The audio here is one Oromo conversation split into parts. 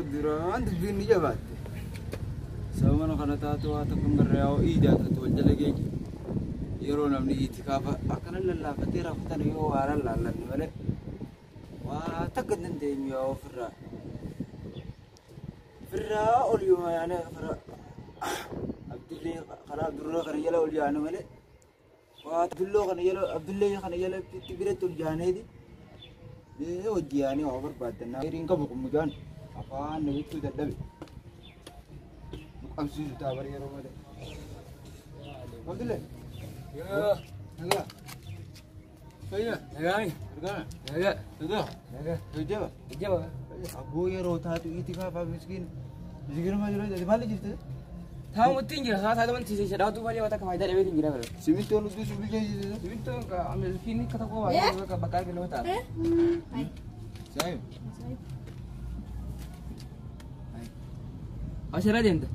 Duraan dubbiin ni jabaatte. Sababa kana taatu waa tokko hin garree yaa'u iidaa taatu wal jala geeji. Yeroo namni itikaafa akkana lallaafatee rafatan yoo waa lallaallanne malee waa takka hin dandeenyu yaa ofirraa. Ofirraa ol yoo yaane ofirraa Abdullee karaa Abdurroo kana jala ol yaane malee waa Abdulloo kana jala Abdullee kana jala itti biratti ol yaaneeti. Mee hojii yaanee waa barbaadannaa. Hiriin qabu kun mucaan afaan namichuu dadhabe. Nu qabsiisu ta'a bara yeroo malee. Abdullee. Yoo. Nagaa. Fayyaa. Nagaami. Argana. Nagaa. Nagaa. Nagaa. Jajjaba. Jajjaba. Abboo yeroo taatu itikaafa miskiin. Miskiin maal jiru? Maal jirte? Taa'umutti hin jira. Saa saa wanti si shadhaatu malee waan takka faayidaa dhabeetu hin jira bara. Simintoon utuu si bilcheessite. Simintoon ka miskiin akka tokko waa bakka bakka arginu ta'a. Saayib. Asirra deemta.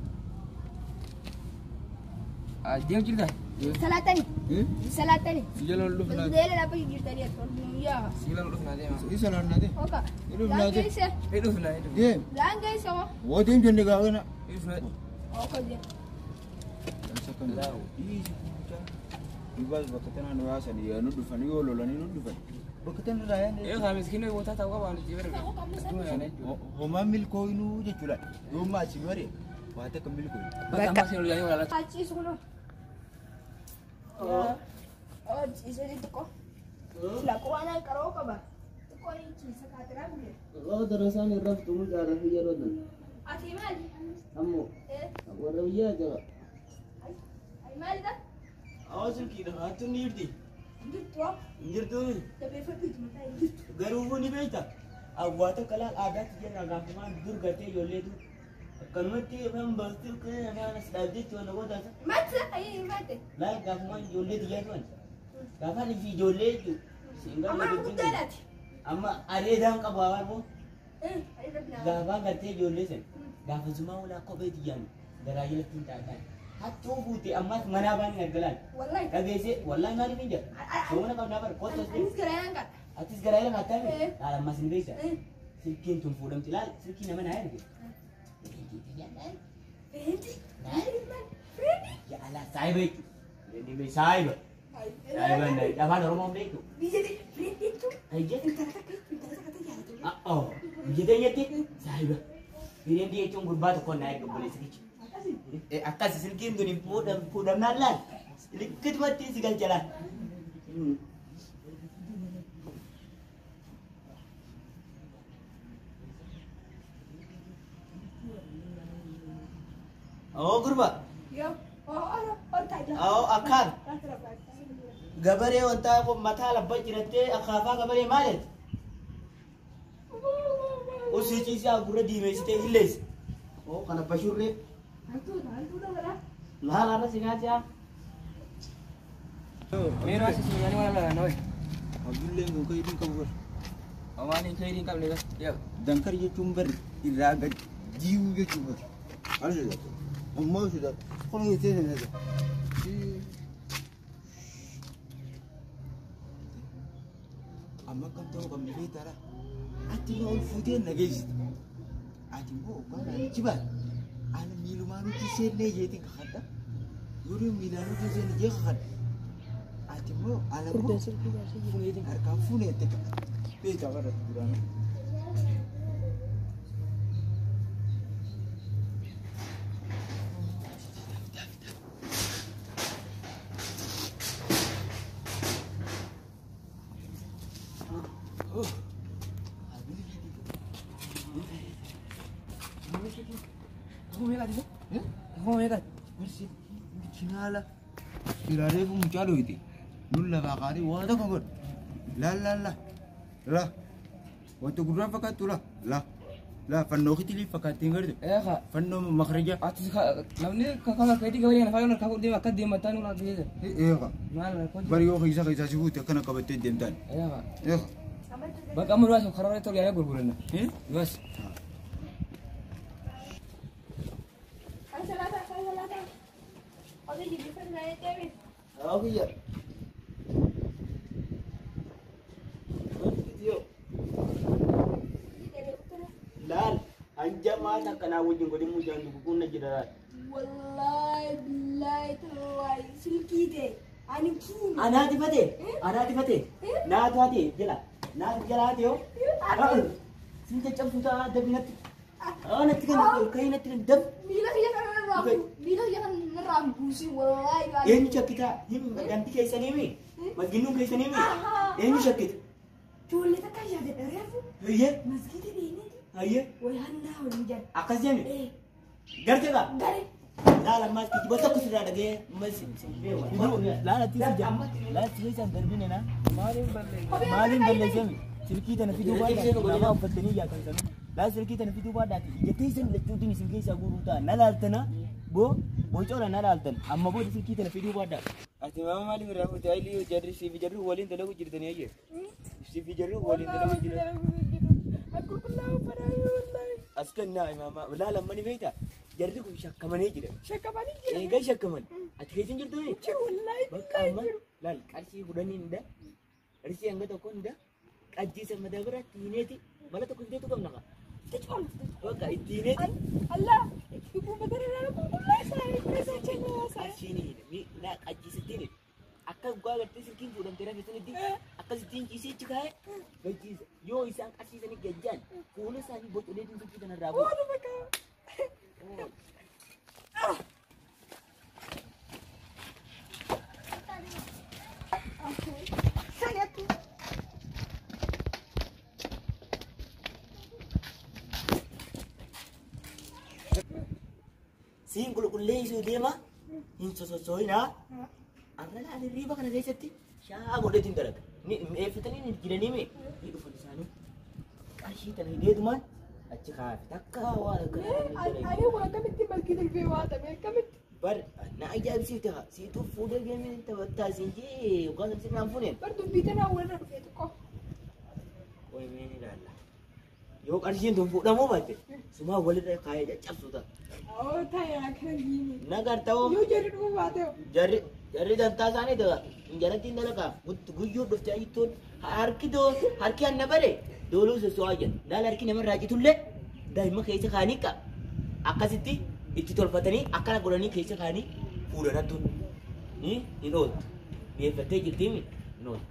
Deemu jirta. Salaatani. Salaatani. Si jala ol dhufnaa. Beela lafa jirtanii yaa. Si jala dhufnaa deema. Isa laannate. Oka. Ni dhufnaa deem. Laangeessa. Ni dhufnaa ni dhufnaa. Deem. Laangeessa moo. Woo deem jenne gaafa kana. Ni dhufnaa. Oka deem. Dhibaas bakka tanaan yaasan yaa nu dhufan yoo lolanii nu dhufan. Bakka tanarraa yaane. Ee kaa miskiin boota ta'uu qaba waan itti bara. Homaa milkooyinuu jechuudha. Yoommaa asii bare waa takka milkooyinu. Bakka ammaa siin ol yaa'ee walaalaa. Achiisu kunoo. Achiisu xiqqoo. Sila quraanaan qaroo qaba. Xiqqoo ni ciisa kaatiraa biyya. Darasaan irraa fixumu jaarraa fi yeroo dan. Ati maali? Ammoo warra biyyaa jira. Ay maalidha? Awwa silkiidha haattuun ni jirti. Jirtu. Hin jirtuuni. Jabeeffadhu itti mataa hin jirtu. Garuu ni beekta. Awwaa takka laal aadaatti jenna gaafamaan dur gartee ijoolleetu akkanumatti afaan baastee akka afaan as dhaabdeetti waan goota. Maati ayi maati. Laal gaafamaan ijoollee xiyyaa turan. Gaafaan fi ijoollee jechuudha. Amma guddaadhaati. Amma areedaan qabu hawaar moo Ayi gaafaan gartee ijoollee sana gaafa sumaa walaa kophee xiyyaan garaa jalatti hin taataan. Hattuu fuute ammas manaa baan hin argalaan. Wallahi. Dhageessee wallahi maaliif hin jedhu? Soomana qabnaa bara kottu as Anis garaa naan qaba. Atis garaa jala kaattaa Eh. mi? Laal ammas hin beekta. Silkiin tun fuudhamti laal silkii nama naa erge. Feenti. Feenti. Yaa saayiba jechuudha. Saayiba. Saayiba afaan Oromoo hin beektu. Biyya feenti jechuun Hayye. intala takka intala takka jaalatu. Oh biyya teenyatti saayiba. Fireendi jechuun gurbaa tokkoon naa erge obboleessa kicha. Akkasii. Akkas silkiin tun fuudhamnaan laal. Likkitumatti si galcha laal. Oo gurba. Yoo. Oo oo oo taa'aa. Oo akkaan. Gabaree wanta mataa labbaa jirattee akaafaa gabaree maaliiti? Usii ciisaa gurra diimeessitee hilleessi. Oo kana bashurree. Hantuuta hantuuta bara. Laal har'a si nyaachaa. Meeroo asii siin yaa'ee walaalaa na wayi. Abdulleen kun kaydiin qabu bara. Homaan hin kaydiin qabne bas. Yaa. Dankar jechuun bari irraa gad jiiwuu jechuun bari. Maal sodaata? Ammoo sodaata. Kun jettee sodaata. Amma akkam ta'uu qabne beektaadha. Ati immoo ol fuutee na geessite. Ati immoo hoggaa naannichi baate. Ani miilumaan nuti seennee jeetiin kakadha. Yeroo miilaan nuti seenne jee kakadha. Ati immoo ana immoo harkaan fuunee itti kakadha. Beektaa bara duraan. Akkuma meeqaati? Akkuma meeqaati? Originaala. Firaalee kun mucaa dhoyite. Nun lafaa kaanii waan tokko godhu. La la la. La. Wanta gurraan fakkaattu la. La. La fannoo kitilii fakkaattiin garte. Ee kaa. Fannoo makaraja. Ati namni kakkaa keetii gabaree kana faayyoon harkaa deema akka deemataa nurraa geesse. Eega. Maal rakkoo jira? Bari yoo keessa keessaa si fuute akkana qabattee deemtaan. Eega. Eega. Bakka amma duras karaa irratti ol yaa'ee gurguranna. Duras. Kan salaata kan salaata. Oduu jibbifa naa deebi. Awwa kiyya. Laal hanjam Waan akkanaa wajjin godhin mucaan duguguun na jira. Wallaahi billaahi tallaahi silkii ta'e ani kiini. Anaati fate anaati fate naatu hate jala naatu jala hate yoo. Sin caccabsuu ta'a dabinatti. Natti kan ol ka'ee natti kan dab. Miila kiyya kanarraa miila kiyya kanarraa buusin wallaahi. Eenyu shakkitaa? Ganti keessanii mi? Masginnuun keessanii mi? Eenyu shakkita? Ijoollee takka yaadadha reefu. Hayyee. Masgiida deemeeti. Hayyee. Wayyaannaa waliin jedhan. Akkas jedhame? Gartee kaa? Gare. Laala ammas kijiba tokko sirraa dhagee ammas Laala tiisi keessaan darbine na. Maaliin balleessame? Silkii tana fiduu baadhaati nama uffattanii yaatan sanuu. Laala silkii tana fiduu baadhaati ija teessan lachuutiin isin keessaa guuruu ta'a. Na laaltana boo bocoora na laaltan amma booda silkii tana fiduu baadhaati. Ati maama maaliif irraa furte? Ayilii jarri siif jarri waliin dalagu jirtanii ayyee. Siif jarri waliin dalagu jiran. As kennaa imaama laala amma ni beektaa? Jarri kun shakkamanii jiran. Shakkamanii jiran. Eegaa shakkaman. Ati keessa hin jirtuu? Jiru wallaahi. Bakka amma laal qarshii 10 hunda qarshii hanga tokko hunda qajjiisa mataa biraatti hineeti mala tokko fideetu qabna kaa. Bakka itti hineeti. Allah. Dhukkuba garagaraa qulqullaa isaa keessa jennee Qarshiin hine naa qajjiisatti hine. Akka dhugaa gartee silkiin fuudhamtee rafetanitti akkasittiin ciisee achi kaa'ee gajjiisa. Yoo isaan qarshiisanii gajjaan fuula isaanii bocoleetiin silkii kanarraa bu'u. Waanuma kaa. Siin qulqulleessuu deema hin sosossooyinaa. Arra laala hirriiba kana keessatti shaa godheetiin dalaga. Ni mi'eeffatanii jiranii mee ni dhufan isaanii. Qarshii tana hideetumaan achi kaafe takka waan akkana. Ani waan akkamitti masgiida dhufee waatame akkamitti? Bar na ajaa'ibsiifte haa siituu fuudhee geemee taphattaa siin jee yookaan sirnaan fuuneen. Bar dubbii tanaa walirra dhufee xiqqoo. Qoy mee ni ilaalla. Yoo qarshiin tun fuudhamuu baatte sumaa walirra kaayee caccabsu ta'a. Oo taa'ee akkana giini. Nagarta'oo. Yoo jarri dhufuu baate. Jarri jarri dantaa isaanii ta'a. Jaratti dalagaa guyyuu dhuftee ayittuun harki doo harki anna bare dooluu soso'aa jira. Laala harki namarraa citullee daa'ima keessa kaanii qaba. Akkasitti itti tolfatanii akkana godhanii keessa kaanii fuudhanattu ni hin ooltu. Mi'eeffattee jirtii mi hin ooltu.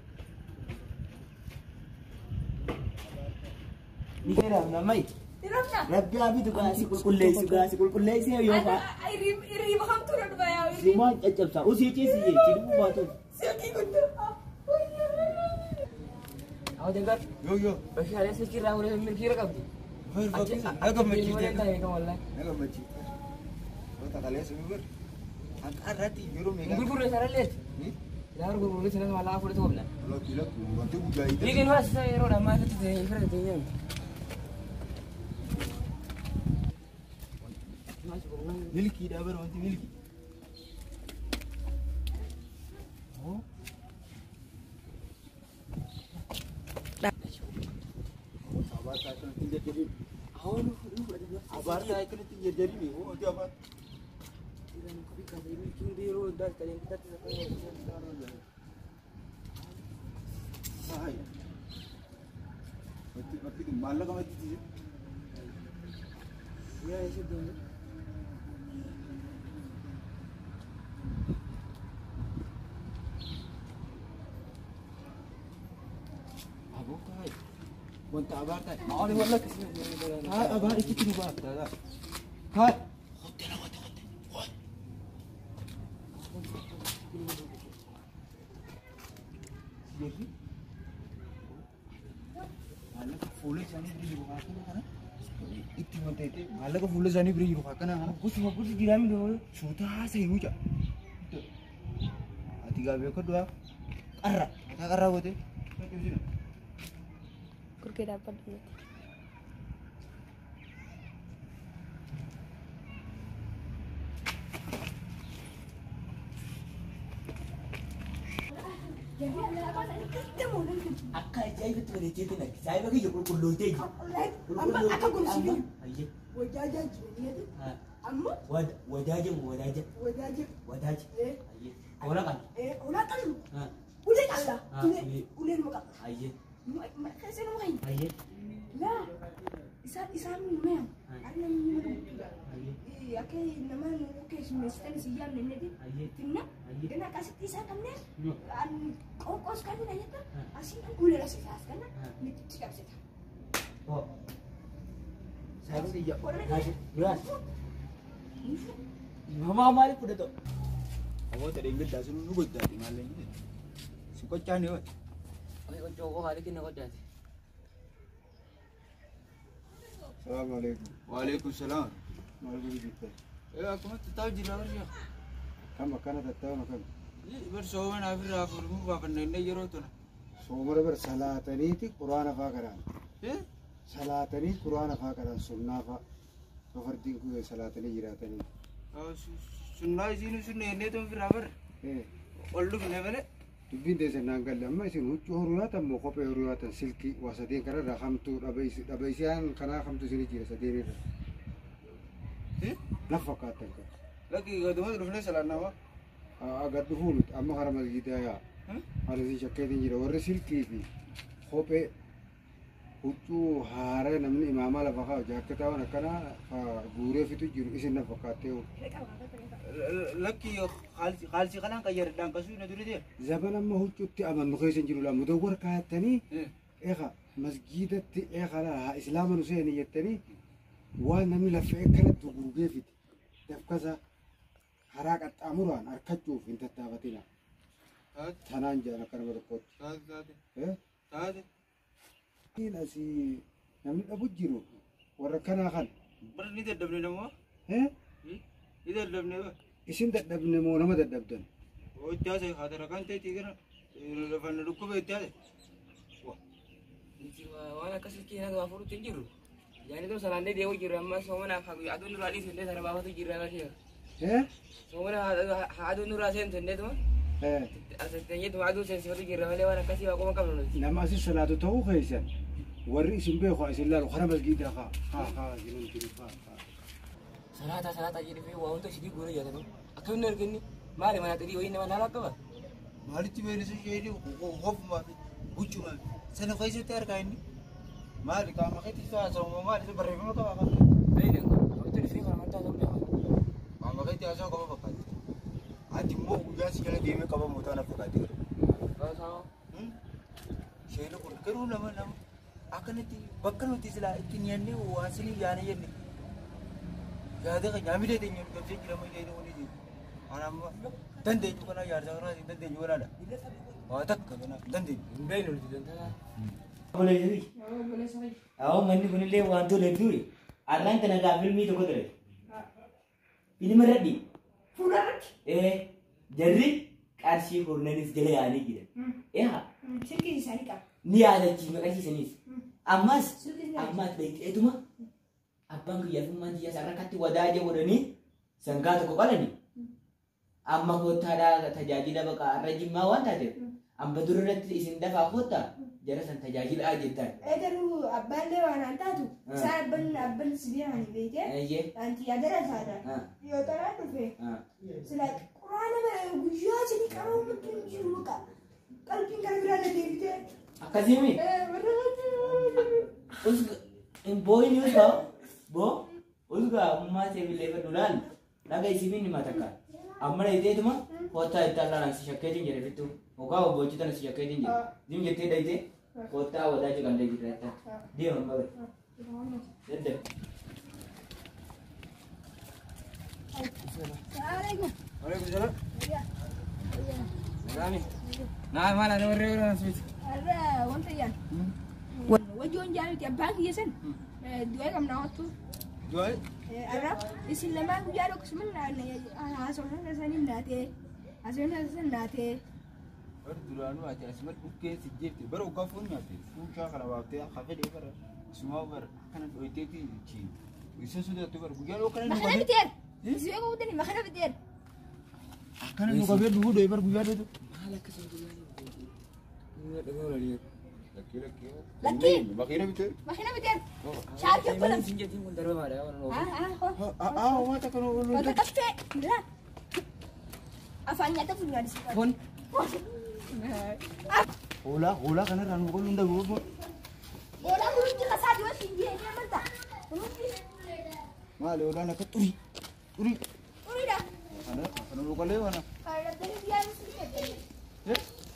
Ni namai. Rabbi abitu gaasi qulqulleessu gaasi qulqulleessi yoo fa'a. Hirriiba hamtuu na dhufa yaa. Sumaa caccabsaa usii ciisii jechi dhufuu baatu. Silkii guddaa. Awo dangar. Yoo yoo. Bashaalee silkii irraa fuudhee milkii irra qabdi. Na gammachiifte. Wallahi. Na gammachiifte. Yoo takaleessa mi bar. Akka irratti yeroo meeqa. Gurgurre saralleeti. Ilaa gurgurre sanas maallaqaa fuudhee qabna. Lakki lakki wanti guddaa hiite. Dhiigni waa isa yeroo dhammaa irratti ta'e fira ta'e nyaanni. Milkiidha bara wanti milki. Abaartaa akkanatti hin jarjarini wanti abaar. Maallaqa maddisiise. Wanta abaar ta'e. Maali walla kasi. Haa abaar itti nu baafta. Haa. Maallaqa fuula isaanii bira jiru akkana kana itti wanta itti maallaqa fuula isaanii bira jiru akkana kana Gosuma gosi jiraami doole. suuta haasa'e muca. Ati gaa beekadhu haa qarra mataa qarraa goote. Gurgee dhaabbadhu miti. Akka ajaa'ibatti bareecheetiin argi. Saayiba kiyya qulqullootee jiru. Amma akka gomsiif Hayyee. wajaaja jireenyati. Amma Wadaaja moo wadaaja? wadaaja. Wadaaja. Hayyee. Hoolaa qabna. Hoolaa qabnu. Ulee qabna. Ulee ulee numa qabna. Hayyee. Keessa numa hin. Hayyee. Laa isaan isaan nu meeyan. Arna nu Akka nama nu keessummeessitan isin yaamne inneti. Finna gana akkasitti isaa qabne an qoqqoos kan na jetta asiin ulee as kana nitti qabsita. Saayinsi ija. Duraas. Mamaa maaliif fudhata? Namoota deeggartaa sun nu goddaati maallee si qochaan yoo Qoccoo qofa haali kenna qoccaati. Salaamu alaikum. Waalaikum salaam. Maal godhu jirta? Akkuma tattaa'u jira barsiisa. Kam akkana tattaa'u kam? Bar sooma naaf irraa afurmuu baafanna inni yeroo tona. Soomara bar salaataniiti quraana faa qaraan. Salaatanii quraana faa qaraan sunnaa faa. Sofardiin kun salaatanii jiraatanii. Sunnaa isiin sunna jennee tun firraa bar. Ol dhufne malee. Dubbiin teessan naan galle amma isin huccuu horuu yaatan moo kophee horuu yaatan silkii waa sadeen kanarraa hamtuu dhabeessiyaan kanaa hamtu isin jira sadeen irra. Naf fakkaattan kan. Lakki gaduma dhufne salaannaa. Gad dhufuu nuti amma kara masgiidaa yaa. Ani isin shakkeetiin jira warri silkii fi kophee huccuu haaraa namni imaamaa lafa kaa'u jaakketaa akkanaa guuree fitu jiru isin naf fakkaattee. Lakki qaalsi kanaan qayyaradhaan qasuu na duri ta'e. Zaman amma huccuutti amannu keessa hin jiru laa mudawwar kaayattanii eega masgiidatti eega haa islaama nu seeni jettanii waan namni lafee akkanatti gurgee fite dafkasa karaa qaxxaamuraan harkachuuf hin tattaafatina. Tanaan jedhan akka nama tokkootti. Taate. Asii namni dhabu jiru warra kanaa kan. Bara ni dadhabne namoo. Ni dadhabne ba. Isin dadhabne moo nama dadhabdan? Itti haasa'e haatara kan ta'e gara lafaan dhukkuba itti haasa'e. Waan akkasii keenya waa furuutti hin jirru. Jaani salaannee deemuu jirra amma soomanaaf aduun nurraa dhiisu illee sana baafatu jirra barsiisa. Soomana aduun nurraa seentu illee tuma. Asiteenyeetuma aduu seensifatu jirra malee waan akkasii waa qoma qabnu nuti. Nama asin salaatu ta'uu keessan warri isin beeku isin laalu kara masgiidaa kaa kaa kaa isin jiru kaa kaa. Salaata salaata jedhee waa hunda isinii guuree jaatatu. Akkamiin arginni maali mana xirii wayii nama laala qaba. Maalitti beelisa ishee qofumaa fi huccumaa sana keessatti argaa inni. Maali qaama keetti haasa'u maali isa barreeffama qaba qaba. Beeyna wanti dhufee kana amantaa ta'uu beekaa. Qaama keetti haasa'u qaba fakkaatti. Ati immoo guyyaa si jala deemee qaba mootaa na fakkaatti. Isheen kun garuu nama nama akkanatti bakka nuti silaa ittiin yaadnee waan sinii yaane jenne. Yaada kan nyaamilee ta'e gamsee jirama isheen kun iji. Ana amma dandeenyu kana yaadsa kana dandeenyu kanaadha. Waa takka kana dandeenyu. Hin beeynu nuti dantaa. Awwa manni kunillee waan tole duri. Arraan kana gaa filmii tokko ture. Filma irratti. Fuula irratti? Jarri qarshii kurnanis jala yaa'anii jiran. Eehaa. Silkii isaanii qaba. Ni yaadachiifne qarshii Ammas ammas beekteetuma abbaan guyyaa fi maatii isaa rakkatti wadaaja godhanii sangaa tokko qalanii amma koottaadhaa tajaajila baqa har'a jimmaa waan taateef amma dura irratti isin dafaa koottaa jara san tajaajilaa jettan. Garuu abbaan illee waan aan taatu isaan abbaan abbaan si beekan beekee anti yaadara isaadha. Yoo xaraan dhufe sila quraana bara guyyaa isinii qabamutti hin jiru baqa qalbiin gara biraa na deebitee. Akkasii Usga booyin usga bo usga ammaa seebillee fedhu laal dhaga isiin ni matakka amma dhayiteetuma koottaa itti allaan si shakkeetiin jedhe fittu hoggaa obbochitan si shakkeetiin jedhe zim jettee dhayitee koottaa wadaa jiran dhayitee deema babe daddabe. Assalamualaikum. Waalaikum salaam. Naa maal ani warree warreen asmiti. Arra wanta yaan. Wajoon jaamiti abbaan kiyya san du'ee qabna wattu. Du'ee? Arra isin lamaan guyyaa tokko sumin haasofna isaanii naatee haasofna isaanii naatee. Bar duraanuu ati asuma dhukkee si jeefte bara hoggaa foon nyaatte fuushaa kana baaftee hafedhee bara asumaa bara akkana dhoyteeti chi isa sodaattu bara guyyaa dhoo kana nu Makana qabee. biteer. Isin yoo qabdan makana biteer. Akkana nu qabee dhuguu dhoye bara guyyaa dhootu. Maal akkasuma guyyaa dhoo. Lakkii lakkii. Lakkii. Makiina bitee. Makana biteer. Shaarkii okkolam. Isin jettiin kun darbamaadha. Haa haa. Haa waan takka nu. Wanta qaftee. Afaan nyaata funyaan isin. Foon. Hoolaa hoolaa kanarraa nu qollu hin dhabu. Hoolaa kunuunti kasaa dhiyoo siin jee amantaa. Kunuunti. Maali hoolaan akka xurii. Uri. Uriidha. Kana kana lukalee kana. Kana dhabdanii biyyaa nuti dhabdanii.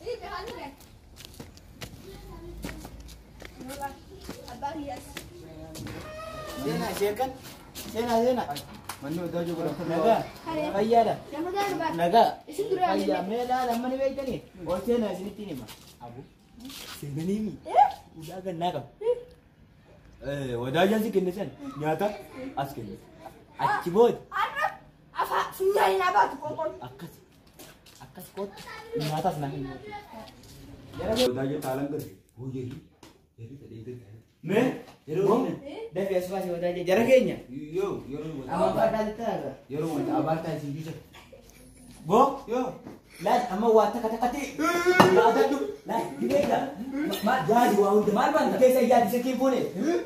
Ini beekan ture. Abbaa kiyyaas. Seenaa sheekan. Seenaa seenaa. Manni odaa jiru kana. Nagaa. Fayyaadha. Lafa gaara ba'a. Nagaa. Isin dura Fayyaa mee laala amma ni beektanii? Ol seenaa isinitti hima. Abu. Seenanii mi? Udaa gannaa qaba. Wadaajaan si kenne san nyaata as kenne. Achi booda Har'a afaan funyaan naa baatu qoonqoon. akkas akkas kootu nyaatas naa kennu. Wadaajaan taalan gadi. Hojii. Mee yeroo dafee as baasee wadaajaa jara keenya. Yoo yeroo Amma fadhaa taata. yeroo wanta abaartaa isin bisa. Boo. Yoo. Laal amma waa takka takkatti yaadadhu. Laal dibeega. Maal yaadi waa hunda maal baanta keessa yaadi silkii hin fuune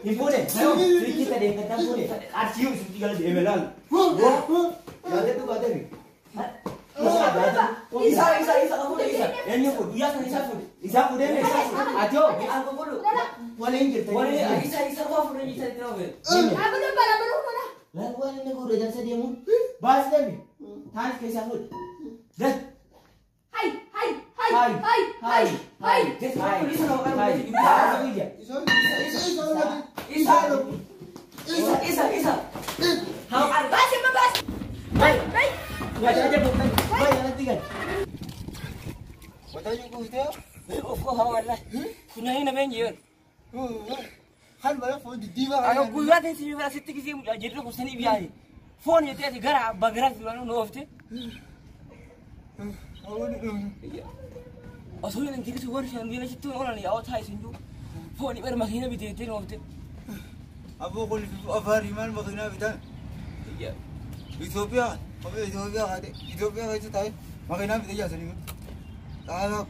hin fuune silkii sadeen kan tan fuune qarshii silkii gala deeme laal. Yaadadhu baatani. Isa isa isa fuudhe isa eenyu fuudhe guyyaa sana isa fuudhe isa fuudhee isa fuudhe ati hoo alko fuudhu waliin jirta. Waliin isa isa waa fuudhee isa itti dhoobe. Dhaabbatee balaa balaa mana. Laal waan inni fuudhe dansa deemuun baasi dami taan keessaa fuudhe. Dal. Hai hai hai hai hai hai. Isa isa isa isa. Baasi amma baasi. Hai hai. Wadaajaan kuufitee. Of koo haa wallahi. Funyaan na beenji yoon. Kan bara foon diddiimaa Akka guyyaa ta'e si bira sitti gisee mucaa jedhu kursanii biyyaati. Foon jettee ati gara abbaa garaatti duraan nu oofte. Osoo hin tigsu warri shan biyya sitti oolan yaa otaa isin jiru. Foon bara makiina bitee jettee nu oofte. Aboo kun afaarii maal makiinaa bitan? Itoophiyaa kophee Itoophiyaa haate Itoophiyaa keessa taa'e makiinaa bitee jaasanii. Xaasaa